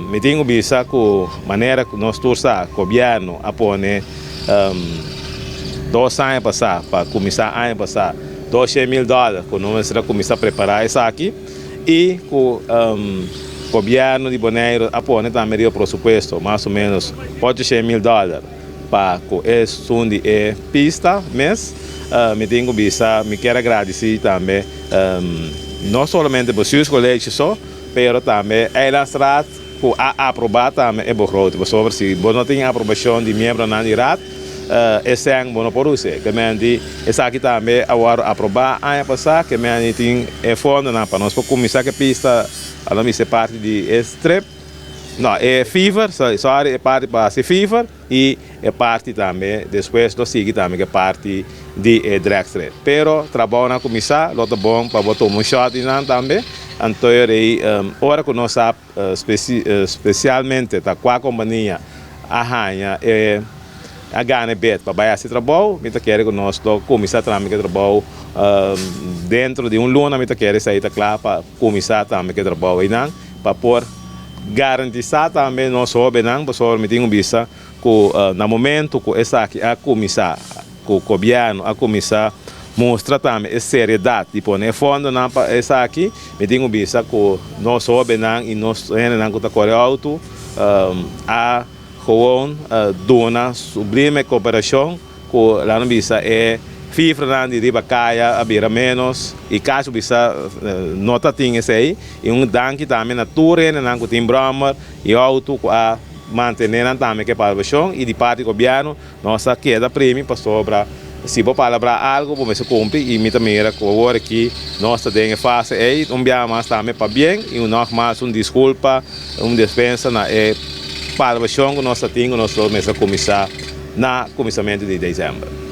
Mi tin ku bisa ku manera ku nos tur sa gobièrnu a pone 2 aña pasá pa kuminsá aña pasá 200.000 dòler ku nos mester a kuminsá prepará esaki i ku gobièrnu di Boneiru a pone tambe riba presupuesto mas o ménos 800.000 dòler pa ku esun di e pista mes. Mi tin ku bisa mi kier a gradisí tambe no solamente bestuurscollege so, pero tambe Eilandsraad ku a aprobá tambe e begroting, pasobra si bo no tin aprobashon di miembronan di raad, e sèn bo no por us'é. Ke men di esaki tambe a wòrdu aprobá aña pasá, ke men di tin e fondonan pa nos por kuminsá ku e pista, a lo mester parti di e strip, no, e fiver, sorry, e parti pa hasi fiver i e parti tambe despues lo sigui tambe ku e parti di e dragstrip. Pero trabounan a kuminsá, lo ta bon pa bo tuma un shòt di nan tambe. Anto rei ora ku nos sa spesialmente ta kua kompania a haña e a gana e bid pa bai hasi trabou, mi ta kere ku nos lo kuminsá tambe ku e trabou dentro di un luna. Mi ta kere esei ta kla pa kuminsá tambe ku e trabou einan pa por garantisá tambe nos hóbennan, pasobra mi tin un bista ku na momento ku esaki a kuminsá, ku gobièrnu a kuminsá mustra tambe e seriedat di pone e fondonan pa esaki, mi tin ku bisa ku nos hóbennan i nos hendenan ku ta kore outo a gewoon duna sublime koperashon ku laga bisa e sifranan di riba kaya a bira ménos i kasi bisa no ta tin esei. I un danki tambe na tur hendenan ku tin bròmer i outo ku a mantené nan tambe ku e palabrashon, i di parti gobièrnu nos a keda primi, pasobra si bo palabrá algu bo mester kumpli, i mi ta mira ku awor aki nos ta den e fase ei. Un biaha mas tambe pabien i un nogmas un diskulpa, un despensa na e palabrashon ku nos ta tin ku nos lo mester kuminsá na kuminsamentu di desèmber.